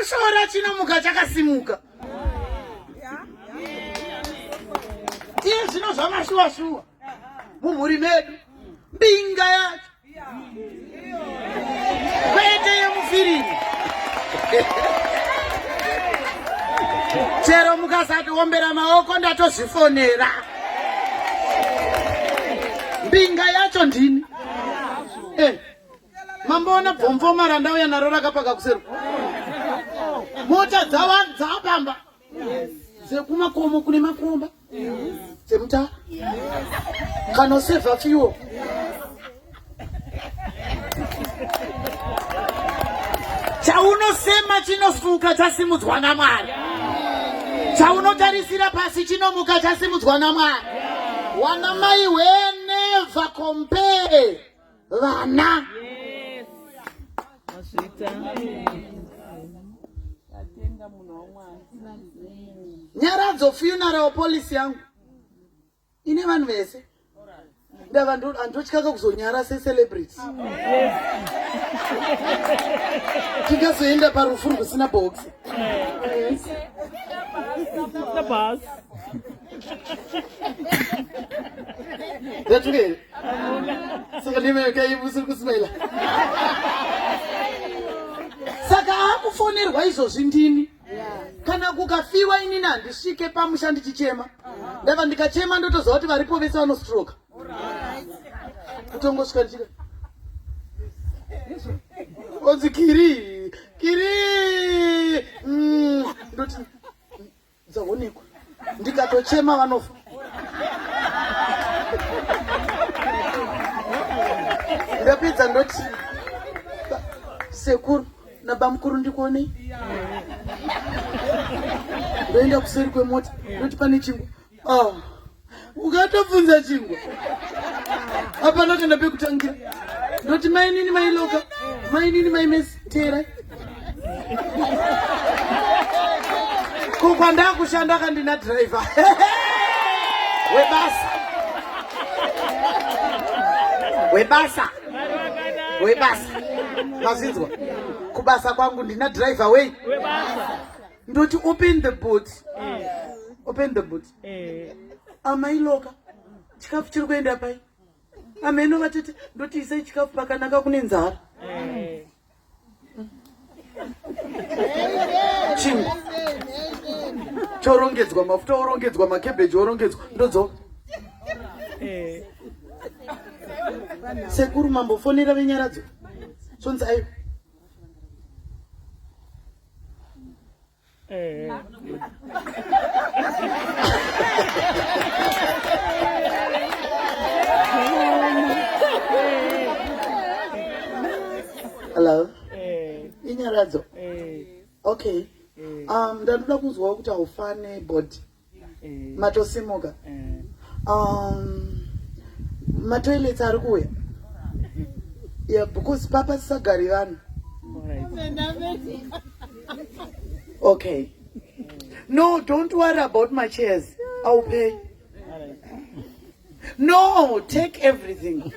Chaunoshora chinomuka chakasimuka. Iye zvino zvamashuwa shuwa mumhuri medu mbinga yacho kwete yemufirimu. Chero mukasatiombera maoko ndatozvifonera. Mbinga yacho ndini. Eh. Mamboona bvomvoma randauya naro rakapaka kuseri. Mota dzapamba dzekumakomo kune makomba dzemutara kanosevha fuel. Chaunosema chinosuka chasimudzwa naMwari. Chaunotarisira pasi chinomuka chasimudzwa naMwari. Wana mai we never compare vana. Nyaradzo funeral policy yangu ine vanhu vese ndava andotyaka kuzonyara secelebrity tingazoenda parufu rwusina box. Ndatukei saka ndimekaimusiri kusmaila saka akufonerwa izvozvi ndini kana kukafiwa inini handisvike pamusha ndichichema ndava ndikachema ndotoziva kuti varipo vese vanostroka kutongosvika ndichika onzi kiri kiri ndoti dzaonekwa ndikatochema vanofa ndapedza ndoti sekuru nabamukuru ndikuonei ndoenda kuseri kwemota ndoti pane chingwa ah, ukatobvunza chingwa hapana kana pekutangira ndoti mainini mailoka mainini maimesi teerai ko kwandakushanda kandina driver webasa webasa webasa mazvinzwa kubasa kwangu ndina driver wei ndoti open the boot open the boot amailoka chikafu chiri kuenda pai ameno vatete ndoti isai chikafu pakanaka kune nzara chingwa chorongedzwa mafuta orongedzwa makebheji orongedzwa ndodzoka sekuru mambofonera venyaradzo sonzi aiwa Hello. Inyaradzo. Okay. Ndandoda kunzwawo kuti haufane body. Matosimuka. Matoilets ari kuuya. Yeah, because papa sisagari vanhu. Okay. No, don't worry about my chairs. I'll pay. No, take everything.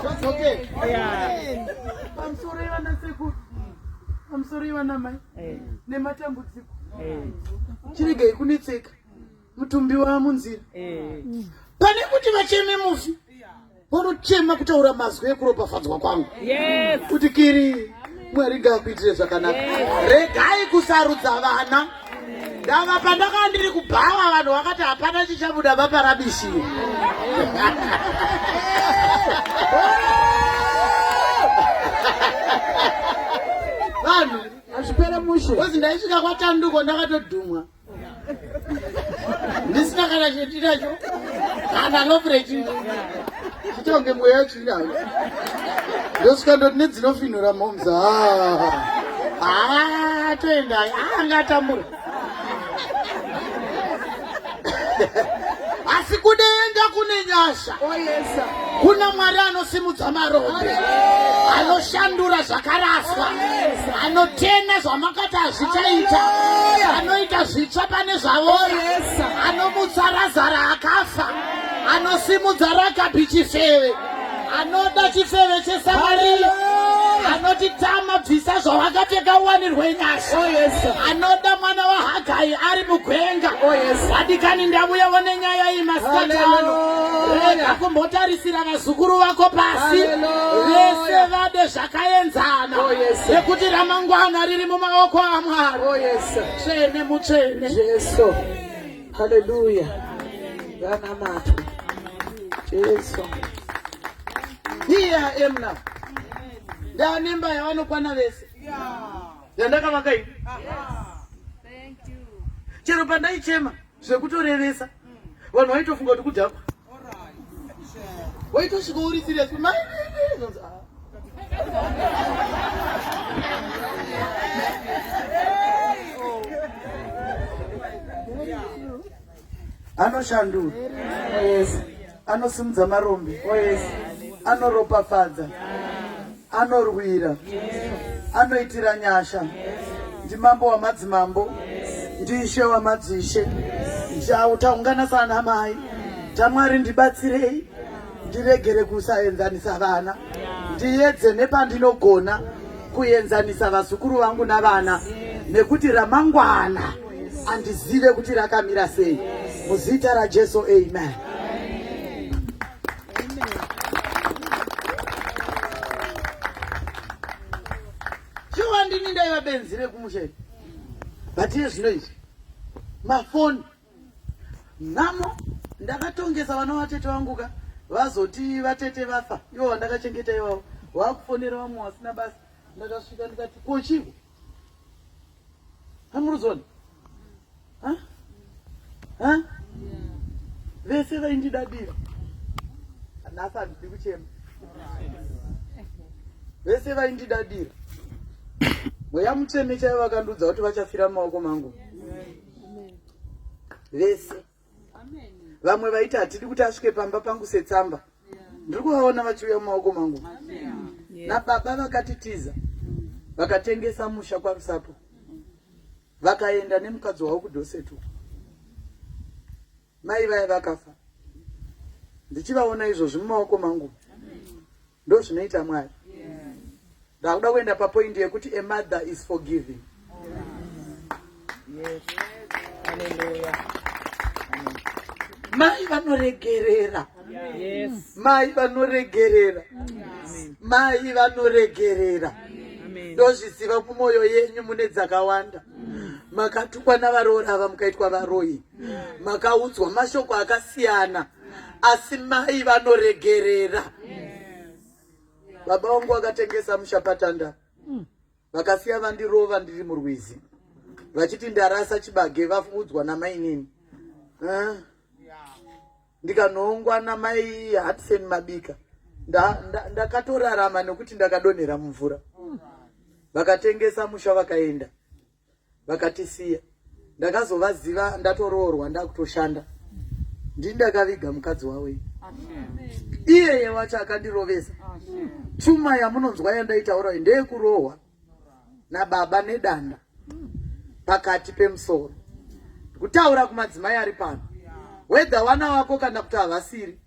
That's okay. Yeah. Pamusoro ivana sekuru. Pamusoro ivana mai. Nematambudziko. Chiregai kunetseka. Mutumbi wamunzira. Pane kuti vacheme mufi. Vanochema kutaura mazwi ekuropafadzwa kwangu. Yes. Kuti kiri Mwari ngaakuitire zvakanaka. Yes. Regai kusarudza vana. Ndava pandakanga ndiri kubhawa vanhu vakati hapana chichabuda vaparabishi. Vanhu hazvipere mushe. Kozi ndaisvika kwaTanduko ndakatodhumwa. Ndisina kana chendinacho. Kana lofu rechii. Chitonge mweya wetsvina. Ndosvika ndoti nedzinofinhura moms. Ah, toenda. Ah, angatambura. Asi kudenga kune nyasha. Oh, yes, sir. Kuna Mwari anosimudza marombe, anoshandura zvakaraswa, anotena zvamakati hazvichaita, anoita zvitsva pane zvavora, anomutsa Razaro akafa, anosimudza Rakabhi chifeve, anoda chifeve cheSamaria. Ndoti tama bvisa zvawakapfeka uwanirwe nyasha. Oh, yes. Anoda mwana waHagai ari mugwenga. Oh, yes. Vadikani ndavuyawo nenyaya iyi masikati ano. Hallelujah. Rega kumbotarisira vazukuru vako pasi. Hallelujah. Vese vade zvakaenzana. Oh, yes. Nekuti ramangwana riri mumaoko aMwari. Oh, yes. Tsvene mutsvene. Jesu. Hallelujah. Vanamatwe. Jesu. Here I am now. Ndanemba yavanokwana vese. Yandakavaka ini. Chero pandaichema zvekutorevesa vanhu vaitofunga kuti kudhakwa. Waitosvika uri serious mai zvonzi, "Ah." Anoshandura. Oh, yes. Anosimudza marombe. Oh, yes. Anoropafadza. Anorwira. Anoitira nyasha. Ndimambo wamadzimambo. Ndiishe wamadzishe. Taungana sana mai. Tamwari ndibatsirei. Ndiregere kusaenzanisa vana. Ndiedze nepandinogona kuenzanisa vazukuru vangu navana nekuti ramangwana andizive kuti rakamira sei. Muzita raJesu, amen. Shuwa ndini ndaiva benzi rekumusha iri. But iye zvino izvi mafoni nhamo ndakatongesa vana vatete vangu ka vazoti vatete vafa ivo vandakachengeta ivavo vakufonera vamwe vasina basa. Ndakasvika ndikati ko chiko hamuruzona ha ha vese vaindidadira nhasi handidi kuchema vese vaindidadira mweya mutsvene chaivo vakandiudza kuti vachafira mumaoko mangu vese. Vamwe vaiti hatidi kuti asvike pamba pangu setsamba. Ndiri kuvaona vachiuya mumaoko mangu. Nababa vakatitiza vakatengesa musha kwaRusapo vakaenda nemukadzi wavo kuDosetu. Mai vaya vakafa ndichivaona izvozvi mumaoko mangu. Ndozvinoita Mwari. Ndakuda kuenda papoindi yekuti a mother is forgiving. Yes. Hallelujah. Mai vanoregerera. Yes. Mai vanoregerera. Mai vanoregerera. Ndozviziva mumwoyo yenyu mune dzakawanda. Makatukwa navaroora ava mukaitwa varoyi. Makaudzwa mashoko akasiyana. Asi mai vanoregerera. Baba vangu vakatengesa musha patanda. Vakasiya vandirova ndiri murwizi. Vachiti ndarasa chibage vafuudzwa namainini. Ndikanhongwa namai Hudson Mabika. Ndakatorarama nekuti ndakadonhera mumvura. Vakatengesa musha vakaenda. Vakatisiya. Ndakazovaziva ndatoroorwa ndakutoshanda. Ndini ndakaviga mukadzi wavo. Iyeye wacho akandirovesa. Tsuma yamunonzwa yandaitaura iyi ndeyekurohwa nababa nedanda pakati pemusoro. Kutaura kumadzimai ari pano, whether wana wako kana kuti havasiri,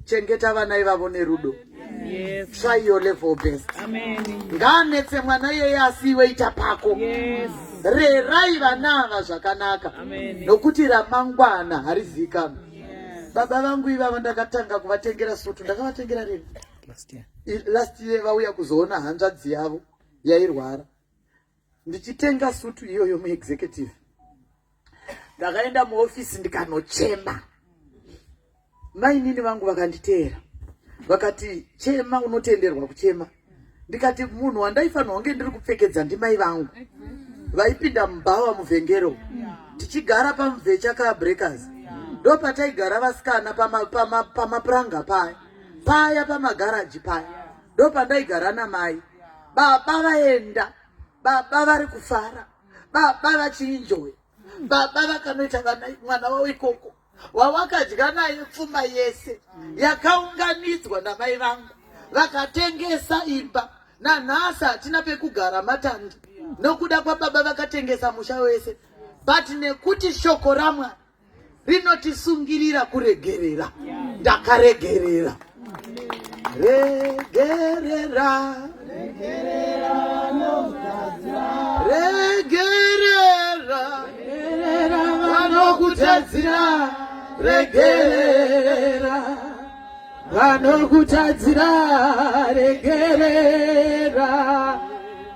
chengeta vana ivavo nerudo. Yes. Try your level best. Amen. Ngaanetse mwana iyeye asi iwe ita pako. Yes. Rerai vana ava zvakanaka. Amen. Nokuti ramangwana harizikanwi. Baba vangu ivava ndakatanga kuvatengera sutu, ndakavatengera rini? Last year. Last year vauya kuzoona hanzvadzi yavo yairwara. Ndichitenga sutu iyoyo muexecutive. Ndakaenda muofisi ndikanochema. Mainini vangu vakanditeera. Vakati chema, unotenderwa kuchema. Ndikati munhu wandaifanirwa kunge ndiri kupfekedza ndimai vangu. Vaipinda mubhawa muvhengero. Tichigara pamubvecha car breakers. Ndopataigara vasikana pamapuranga paya. Paya pamagaraji paya. Ndopandaigara namai. Baba vaenda. Baba vari kufara. Baba vachienjoy. Baba vakanoita mwana wavo ikoko. Wawakadya naye pfuma yese yakaunganidzwa namai vangu. Vakatengesa imba. Nanhasi hatina pekugara matandi. Nokuda kwababa vakatengesa musha wese. But nekuti shoko raMwari rinotisungirira kuregerera. Ndakaregerera. Regerera. Regerera. Vanokutadzira regerera, vanokutadzira regerera,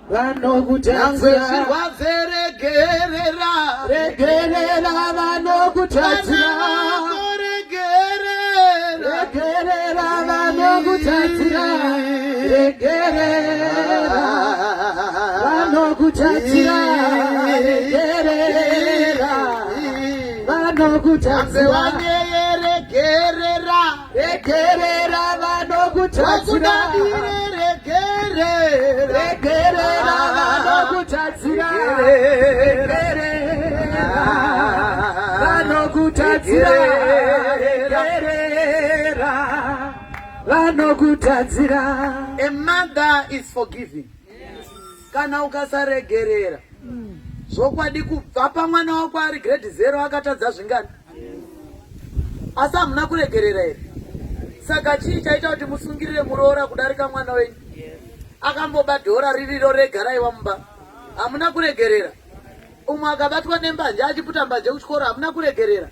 vanokutadzira zvirwadze regerera, regerera, vanokutadzira regerera, regerera, vanokutadzira regerera, vanokutadzira regerera, vanokutadzira regerera, regerera, vanokutadzira regerera, regerera, vanokutadzira regerera, vanokutadzira regerera, vanokutadzira. A mother is forgiving. Kana ukasaregerera zvokwadi, kubva pamwana wako ari grade 0 akatadza zvingani, asi hamuna kuregerera here? Saka chii chaita kuti musungirire muroora kudarika mwana wenyu? Akamboba dhora ririro rega raiva mumba, hamuna kuregerera. Umwe akabatwa nembanje achiputa mbanje kuchikoro, hamuna kuregerera.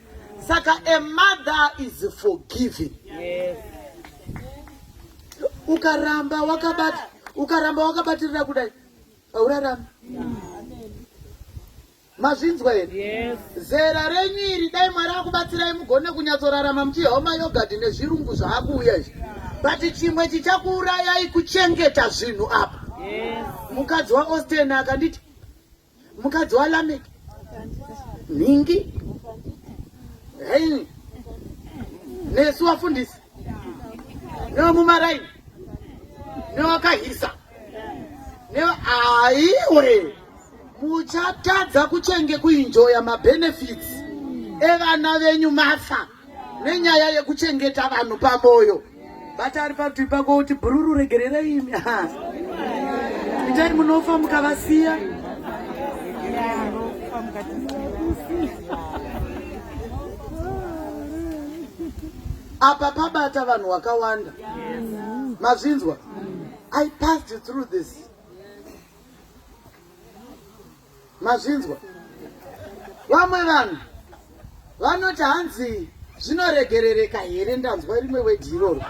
Saka a mother is forgiving. Ukaramba wakabata, ukaramba wakabatirira kudai, haurarami. Mazvinzwa here? Yes. Zera renyu iri, dai Mwari akubatsirai mugone kunyatsorarama muchihoma mayoghurt nezvirungu zvaakuuya izvi, but chimwe chichakuurayai kuchengeta zvinhu apa. Mukadzi waAustin akanditi, mukadzi waLamek, nhingi hei, nesu wafundisi newemumaraini newakahisa newe, aiwe, muchatadza kuchenge kuenjoya mabenefits evana venyu mafa nenyaya yekuchengeta vanhu pamoyo. Bata ari parutivi pako kuti, "Bhururu, regererai imi." Itai munofa mukavasiya. Apa pabata vanhu vakawanda. Mazvinzwa? I passed through this. Mazvinzwa? Vamwe vanhu vanoti hanzi zvinoregerereka here? Ndanzwa rimwe wedhi iroro.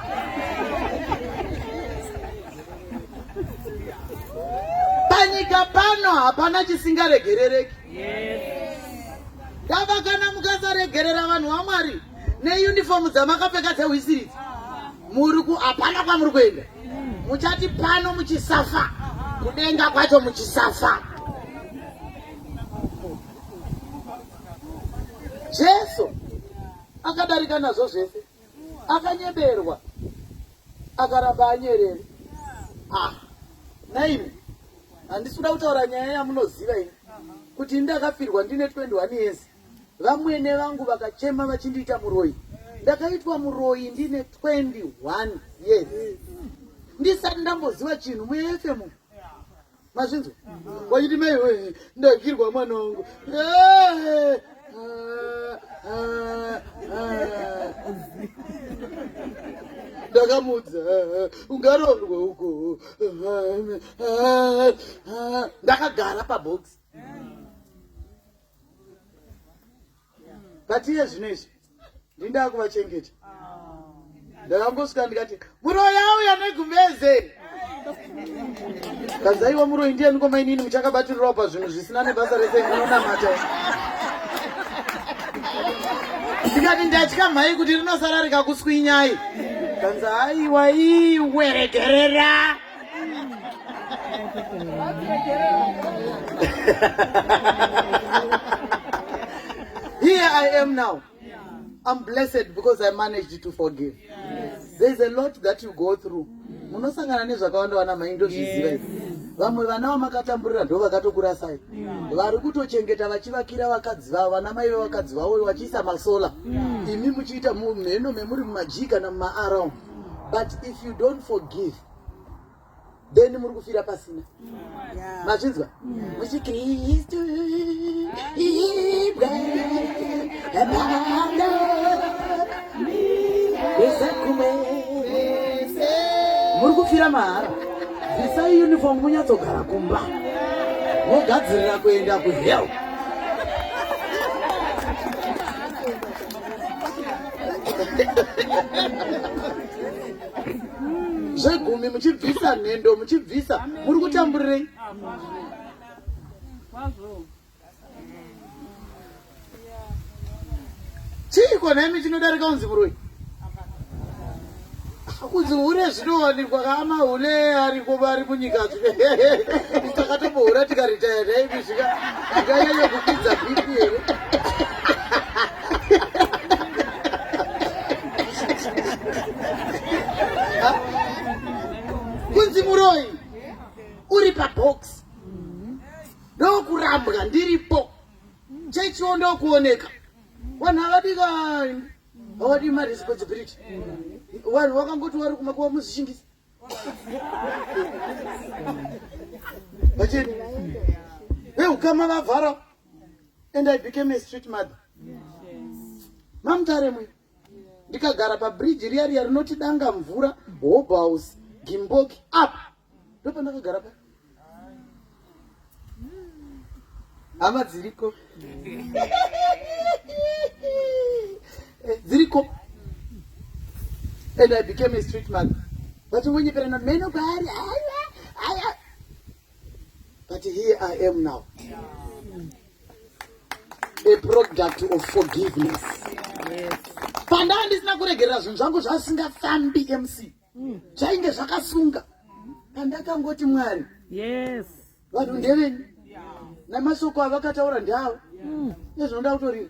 Panyika pano hapana chisingaregerereki. Ndava kana mukasaregerera vanhu vaMwari neunifomu dzamakapfeka dzehwisiridzi, muri ku hapana kwamuri kuenda. Muchati pano muchisafa, kudenga kwacho muchisafa. Jesu akadarika nazvo zvese, akanyeberwa, akaramba anyerere. Ah, naimi handisi kuda kutaura nyaya yamunoziva ini kuti ndakafirwa ndine 21 years. Vamwene vangu vakachema vachindiita muroyi. Ndakaitwa muroyi ndine 21 years, ndisati ndamboziva chinhu muFM. Mazvinzwa? Wachiti, "Mai, ndakirwa mwana wangu." Eh, ah, ah, ah. Ndakamudza, ungaroorwa uko. Ndakagara pabhokisi. But iye zvino izvi ndindaa kuvachengeta. Ndakangosvika ndikati, "Muroyi auya negumbeze." Kanzaiwa, muroyi ndiani komainini? Muchakabatirirawo pazvinhu zvisina nebasa rese, munonamata. Ndikati, "Ndatya mhai kuti rinosara rikakuswinyai." Kanzi, "Aiwa, iwe regerera." Here I am now. I'm blessed because I managed to forgive. There's a lot that you go through. Munosangana nezvakawanda, vana mai, ndozviziva izvi. Vamwe vana vamakatamburira ndo vakatokurasai, vari kutochengeta vachivakira vakadzi vavo, vana mai vevakadzi vavo, vachiisa masolar, imi muchiita mheno memuri mumaG kana mumaR. But if you don't forgive, then muri kufira pasina. Mazvinzwa? MuchiKristu ibwe pano kwesakumwe, muri kufira mahara. Bvisai uniform, munyatsogara kumba, mogadzirira kuenda kuhell. Zvegumi muchibvisa, nhendo muchibvisa, muri kutamburirei? Chiiko nhaimi chinodarika unzi muroyi? Kunzi hure zvinowanikwa kaamahure ariko vari munyika takatombohura tikaritaya nhaimi zvikanyanya kukwidza bp here? Kunzi muroyi uri pabox ndokurambwa ndiripo chechiwo ndokuoneka vanhu havadi havadi maresponsibility vanhu vakangoti vari kumakuva muzvishingisa vacheni veukama vavhara and I became a street mother mamutare mwe ndikagara pabridge riya riya rinoti danga mvura hobhouse gimboki up ndopandakagara pa hama dziriko eh, dziriko and I became a street mother vachingonyeperana meno kwaari aya but here I am now a product of forgiveness. Pandaa ndisina kuregerera zvinhu zvangu zvasingafambi MC zvainge zvakasunga pandakangoti Mwari yes vanhu ndevenyu namasoko avakataura ndeavo nezvinoda kutorira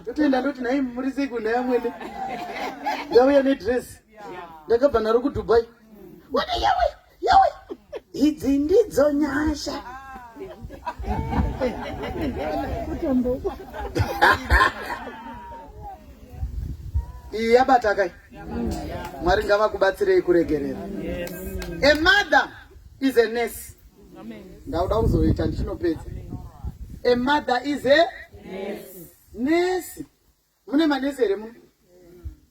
ndotoenda ndoti nhai muri sei kunhai amwene ndauya nedress ndakabva naro kudubai wati yawe yawe idzi ndidzo nyasha iyi yabata kai Mwari ngavakubatsirei kuregerera. A mother is a nurse. Ndauda kuzoita ndichinopedza. A mother is a nurse. Mune manesi here muno?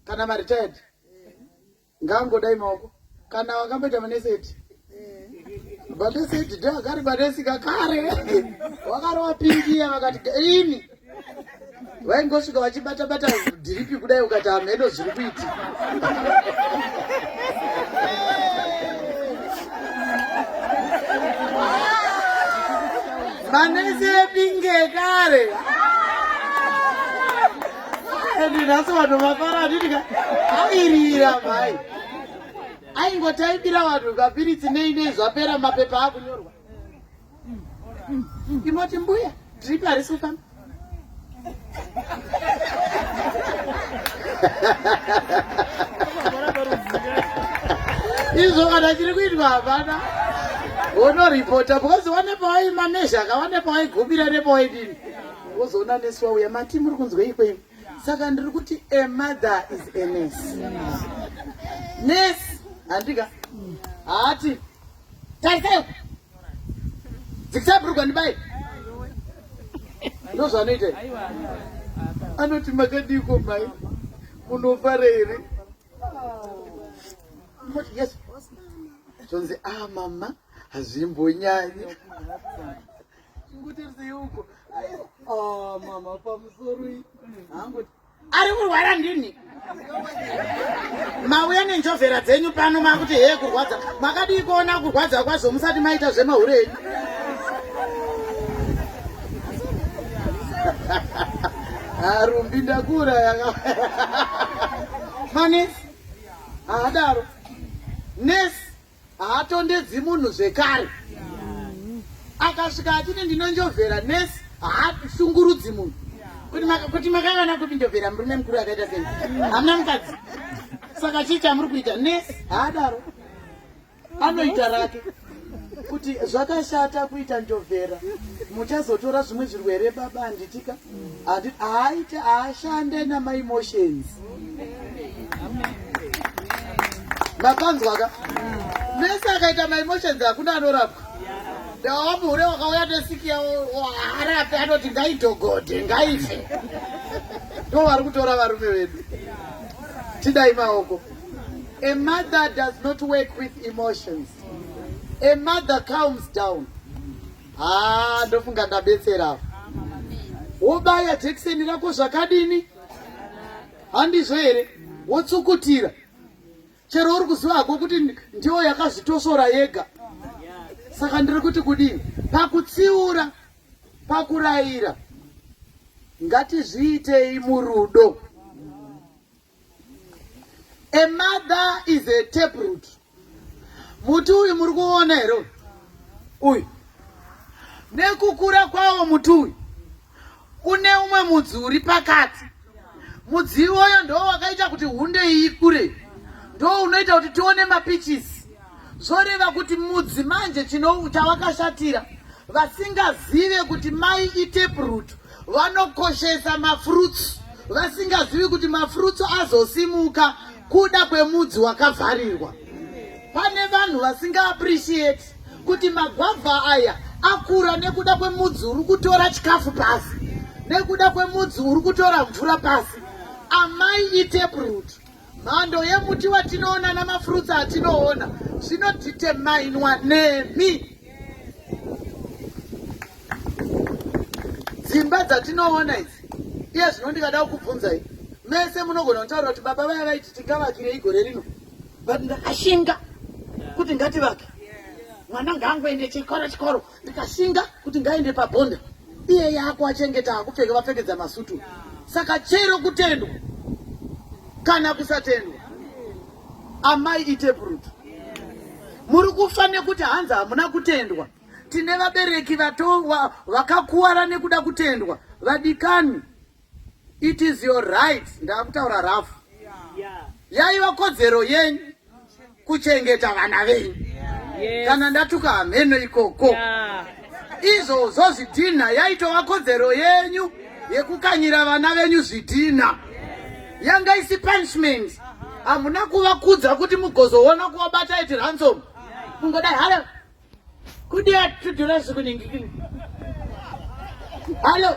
Kana maretired? Ngaangodai maoko. Kana wakamboita manesi eti? Manesi eti ndo akari manesi kakare. Wakarova pingiya vakati ini. Vaingosvika vachibata bata dhiripi kudai ukati hameno zviri kuitika. Manesi epinge kare. Ende nhasi vanhu vafara handiti ka airira mhai. Aingotaibira vanhu kapiritsi nei nei zvapera mapepa akunyorwa. Imoti mbuya drip harisi kufamba. Izvo kana chiri kuitwa hapana. Wonoripota because wane pawaimaneja ka wane pawaigumira nepawaidini. Wozoona nesi wauya mati muri kunzweiko imi. Saka ndiri kuti a mother is a nurse. Nurse handika haati tarisai uku dzikisai bhurugwa ndibaye ndozvaanoita anoti makadiiko mai munofara here moti yes zvonzi ah mama hazvimbonyanyi ingotarisei uko ah mama pamusoro hangoti ari kurwara ndini mauya nenjovhera dzenyu pano makuti hee kurwadza makadii kuona kurwadza kwazvo musati maita zvemahure enyu arumbi ndakura manesi haadaro nesi Haatondedzi munhu zvekare. Akasvika achiti ndinonjovhera nurse haashungurudzi munhu. Kuti makaiwana kupi njovhera murume mukuru akaita sei? Hamuna mukadzi. Saka chii chamuri kuita? Nurse haadaro. Anoita rake. Kuti zvakashata kuita njovhera muchazotora zvimwe zvirwere baba handitika haaite haashande namaemotions. Makanzwa ka? Mese akaita maemotions hakuna anorapwa. Ndawamuhure wakauya nesiki yawo harapi anoti ngaidhogode ngaife. Ndo vari kutora varume vedu. Tidai maoko. A mother does not work with emotions. A mother calms down. Ah, ndofunga ndabetsera. Wobaya jekiseni rako zvakadini? Handizvo here? Wotsukutira. Chero uri kuziva hako kuti ndiyo yakazvitosvora yega. Saka ndiri kuti kudini? Pakutsiura, pakurayira, ngatizviitei murudo. A mother is a taproot. Muti uyu muri kuona here uyu? Nekukura kwawo muti uyu une umwe mudzi uri pakati. Mudzi iwoyo ndo wakaita kuti hunde iyi ikure, ndo unoita kuti tione mapichisi. Zvoreva kuti mudzi manje chino chawakashatira vasingazive kuti mai itaproot vanokoshesa mafruits vasingazivi kuti mafruits azosimuka kuda kwemudzi wakavharirwa. Pane vanhu vasingaappreciate kuti magwavha aya akura nekuda kwemudzi uri kutora chikafu pasi, nekuda kwemudzi uri kutora mvura pasi. Amai itaproot, mhando yemuti watinoona namafruits atinoona zvinodeterminwa nemi. Dzimba dzatinoona idzi iye zvino ndikada kukubvunzai mese munogona kutaura kuti baba vaya vaiti tingavakirei gore rino, but ndakashinga kuti ngativake, mwana ngaangoende chikoro chikoro, ndikashinga kuti ngaende pabhonda, iye yako achengeta akupfeke vapfekedza masutu. Saka chero kutendwa kana kusatendwa, amai itaproot. Muri kufa nekuti hanzi hamuna kutendwa. Tine vabereki vakakuwara nekuda kutendwa. Vadikani, it is your right. Ndakutaura rafu, yaiva kodzero yenyu kuchengeta vana venyu. Kana ndatuka hameno ikoko. Izvozvo zvidhinha yaitova kodzero yenyu yekukanyira vana venyu zvidhinha. Yanga isi punishment. Hamuna kuvakudza kuti mugozoona kuvabata iti ransom. Kungodai halo kudiya tudhura zvikuningikini. Halo,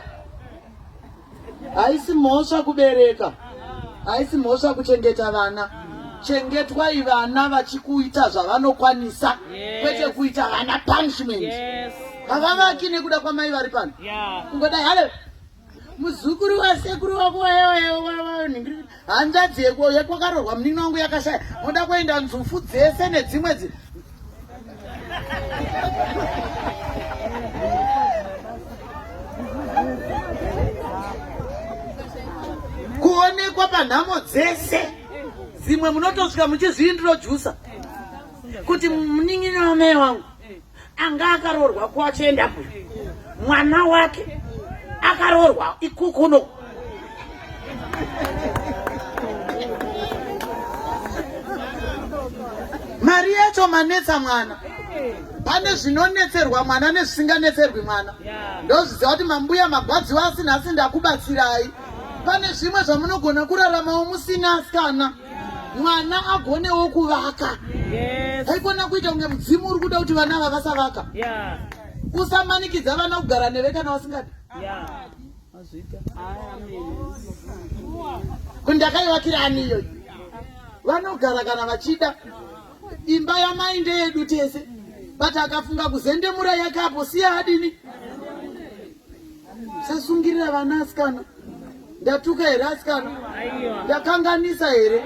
haisi mhosva kubereka, haisi mhosva kuchengeta vana. Chengetwai vana vachikuita zvavanokwanisa, kwete kuita vana punishment. Havavaki nekuda kwamai vari pano. Kungodai halo muzukuru wasekuru wako hanzvadzi yekwakaroorwa munin'ina wangu yakashaya, moda kuenda nzufu dzese nedzimwe dzi kuonekwa panhamo dzese dzimwe munotosvika muchizviintrojusa kuti munin'ina wamai wangu anga akaroorwa kwachienda kuyo, mwana wake akaroorwa ikukuno. Mari yacho manetsa mwana. Pane zvinonetserwa mwana nezvisinganetserwi mwana. Ndozviziva kuti mambuya magwadziwa, asi nhasi ndakubatsirai. Pane zvimwe zvamunogona kuraramawo musina, asikana, mwana agonewo kuvaka. Haikona kuita kunge mudzimu uri kuda kuti vana ava vasavaka. Usamanikidza vana kugara neve kana vasingadi. Kuti ndakaivakira ani iyoyo? Vanogara kana vachida. Imba yamai ndeyedu tese, but akafunga kuzendemura yake apo, siya adini. Sasungirira vana asikana. Ndatuka here asikana? Ndakanganisa here?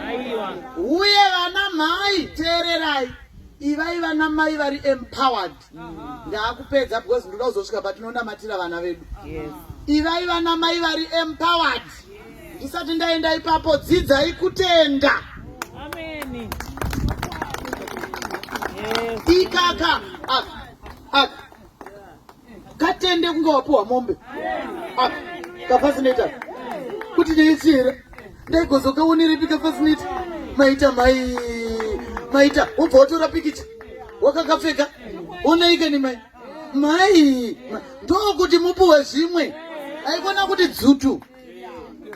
Uye vana mai, teererai, ivai vana mai vari empowered. Ndaakupedza because ndoda kuzosvika patinonamatira vana vedu. Ivai vana mai vari empowered. Ndisati ndaenda ipapo, dzidzai kutenda. Amen. Ikaka aka aka katende kunge wapuwa mombe aka kafasinator kuti neichira ndaigozokaonerepi kafasinator. Maita mai, maita wobva watora pikicha wakakapfeka, onaikani mai mai, ndokuti mupuwe zvimwe. Aikona kuti dzutu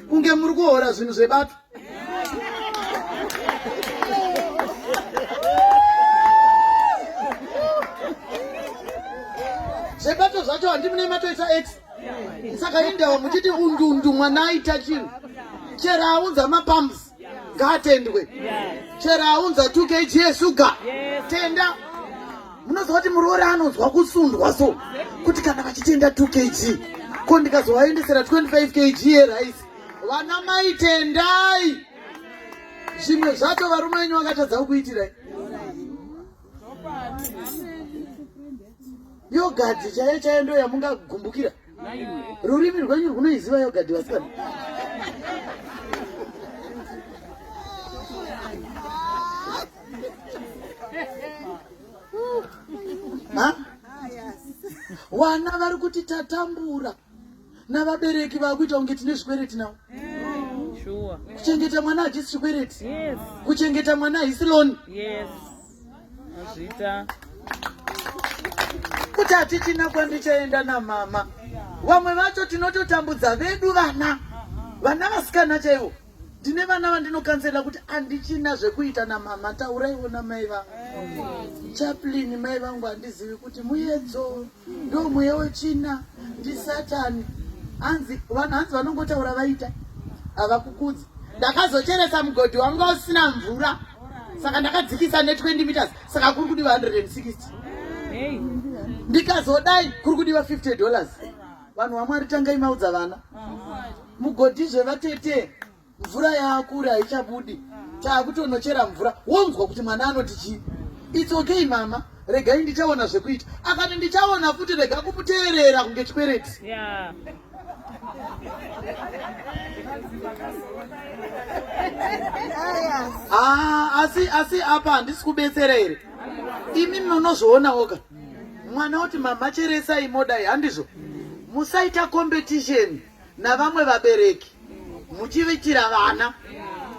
kunge muri kuhora zvinhu zvebato. Zvebato zvacho handimune matoisa x, saka indawa muchiti undundu mwana aita chinhu. Chero aunza mapumps ngaatendwe, chero aunza 2 kg yesuga tenda. Munoziva kuti muroora anonzwa kusundwa so kuti kana vachitenda 2 kg, ko ndikazovaendesera 25 kg yerice? Vana mai tendai. Zvimwe zvacho varume venyu vakatadza kukuitirai. Yogadhi chaiyo chaiyo ndo yamungagumbukira. Rurimi rwenyu rwunoiziva yogadhi vasikana. Ha? Wana vari kuti tatambura navabereki vakuita kunge tine zvikwereti navo. Sure. Kuchengeta mwana hachisi chikwereti. Yes. Kuchengeta mwana haisi loan. Yes. Mazvita. Kuti hatichina kwandichaenda namama. Vamwe vacho tinototambudza vedu vana. Vana vasikana chaivo. Ndine vana vandinokanzela kuti andichina zvekuita namama tauraiwo namai vangu. Chaplin mai vangu handizivi kuti muyedzo ndo mweya wetsvina ndisatani. Hanzi vanhu hanzi vanongotaura vaita havakukudzi. Ndakazocheresa mugodhi wanga usina mvura saka ndakadzikisa ne 20 meters saka kuri kudiwa 160. Hey. Ndikazodai kuri kudiwa 50 dollars. Vanhu vaMwari tangai maudza vana. Mugodhi zvevatete mvura yaakure haichabudi taakutonochera mvura wonzwa kuti mwana anoti chii. It's okay mama regai ndichaona zvekuita. Akati ndichaona futi rega kumuteerera kunge chikwereti. Yeah. Ah, asi asi apa handisi kubetsera here? Imi munozvionawoka. Mwana oti mama cheresai modai handizvo? Musaita competition navamwe vabereki muchiitira vana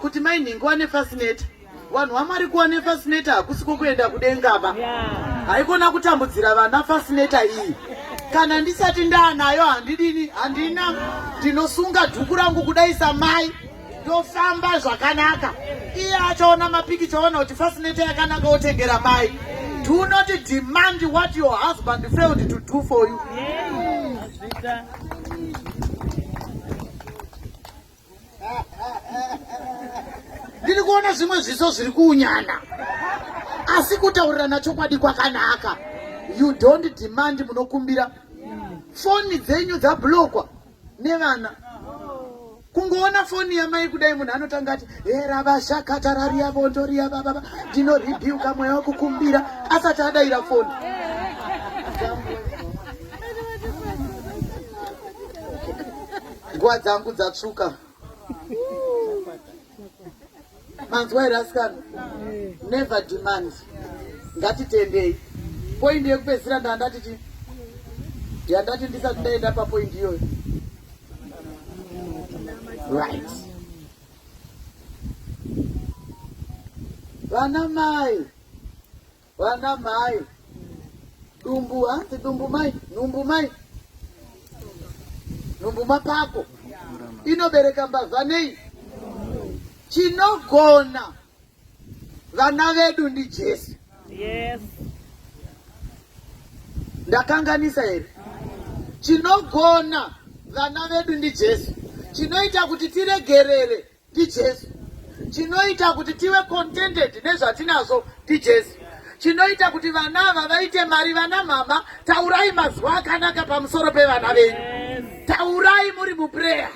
kuti mai nhingi wane fascinator. Vanhu vaMwari kuwane fascinator hakusi kwokuenda kudenga ba. Haikona kutambudzira vana fascinator iyi. Kana ndisati ndaanayo handidini handina ndinosunga dhuku rangu kudai samai ndofamba zvakanaka. Iye achaona mapikicha oona kuti fascinator yakanaka otengera mai. Do not demand what your husband failed to do for you. Mazvita. Ndiri kuona zvimwe zviso zviri kuunyana, asi kutaurirana chokwadi kwakanaka. You don't demand, munokumbira. Foni dzenyu dzablokwa nevana. Kungoona foni yamai kudai munhu anotanga ati erabashakatarariya vondoriya bababa ndinorebuka mweya wekukumbira asati adaira foni. Nguva dzangu dzatsvuka. Manzwa here asikana? Never demand. Ngatitendei. Point yekupedzisira ndandati chii? Yandati ndisati ndaenda papoint iyoyo. Right. Vana mai, vana mai, dumbu hanzi dumbu mai, nhumbu mai, nhumbu mapako inobereka mbavha nei? Chinogona vana vedu ndiJesu. Yes. Ndakanganisa here? Chinogona vana vedu ndiJesu. Chinoita kuti tiregerere ndiJesu. Chinoita kuti tive contented nezvatinazvo ndiJesu. Chinoita kuti vana ava vaite mari. Vana mama, taurai mazwi akanaka pamusoro pevana venyu. Taurai muri muprayer.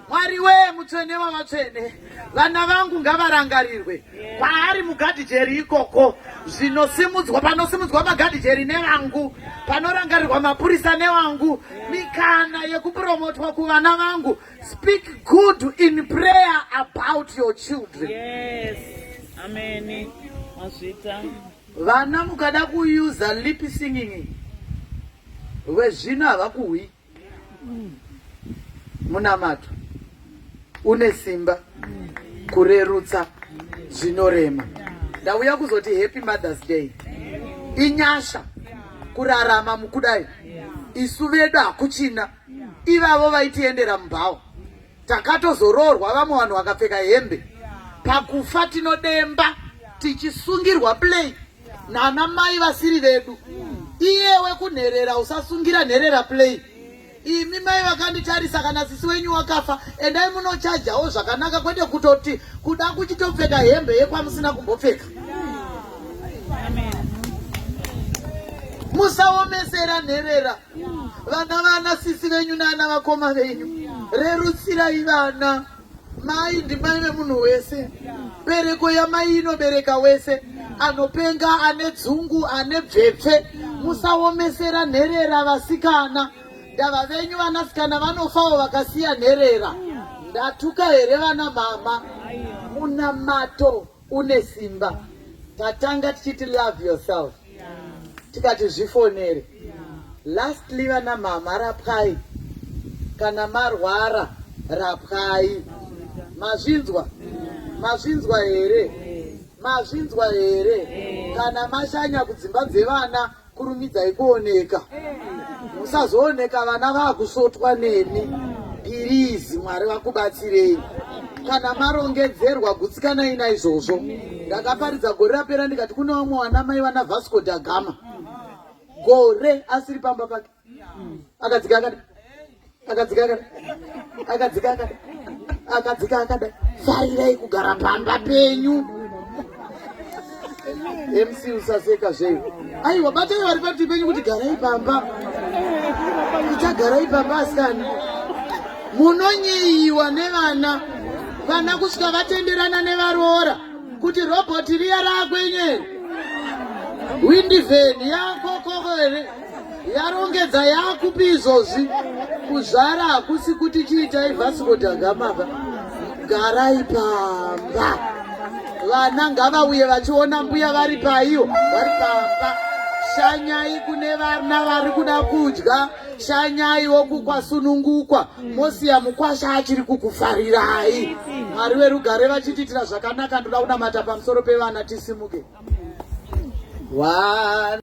Mwari wee mutsvene wavatsvene, vana vangu ngavarangarirwe kwaari mugadhijeri ikoko. Zvinosimudzwa panosimudzwa magadhijeri nevangu, panorangarirwa mapurisa nevangu, mikana yekupromotwa kuvana vangu. Speak good in prayer about your children. Yes. Amen. Mazvita. Vana mukada kuyuza lip singing vezvino havakuhwi. Munamato une simba kurerutsa zvinorema. Ndauya kuzoti happy Mother's Day. Inyasha kurarama mukudai. Isu vedu hakuchina. Ivavo vaitiendera mubhawa. Takatozoroorwa vamwe vanhu vakapfeka hembe. Pakufa tinodemba tichisungirwa play nana mai vasiri vedu. Iyewe kunherera usasungira nherera play. Imi mai vakanditarisa kana sisi wenyu wakafa endai munochajawo zvakanaka kwete kutoti kuda kuchitopfeka hembe yekwamusina kumbopfeka. Musaomesera nherera vana vana sisi venyu nana vakoma venyu. Rerutsirai vana. Mai ndimai vemunhu wese. Bereko yamai inobereka wese. Anopenga, ane dzungu, ane bvepfe. Musaomesera nherera vasikana. Ndava venyu vanasikana vanofawo vakasiya nherera. Ndatuka here vana mama? Munamato une simba. Tatanga tichiti love yourself. Tikati zvifonere. Lastly vana mama rapwai. Kana marwara rapwai. Mazvinzwa? Mazvinzwa here? Mazvinzwa here? Kana mashanya kudzimba dzevana kurumidzai kuoneka musazooneka vana vakusvotwa nemi pirizi mwari vakubatsirei kana marongedzerwa gutsikanai naizvozvo ndakaparidza gore rapera ndikati kune vamwe vana mai vana vasco da gama gore asiri pamba pake akadzika akada akadzika akada akadzika akada akadzika akada farirai kugara pamba penyu mc usaseka zveyo aiwa batai vari pati penyu kuti garai pamba ichagarai pamba asikana munonyeyiwa nevana vana kusvika vatenderana nevaroora kuti robhoti riya raakwenyeri windivheni yakokoko here yarongedza yakupi izvozvi kuzvara hakusi kuti chiitai vasco da gama ba garai pamba vana ngavauye vachiona mbuya vari paiyo vari pamba shanyai kune vana vari kuda kudya shanyaiwo kukwasunungukwa mosiya mukwasha achiri kukufarirai mwari werugare vachitiitira zvakanaka ndoda kunamata pamusoro pevana tisimuke One.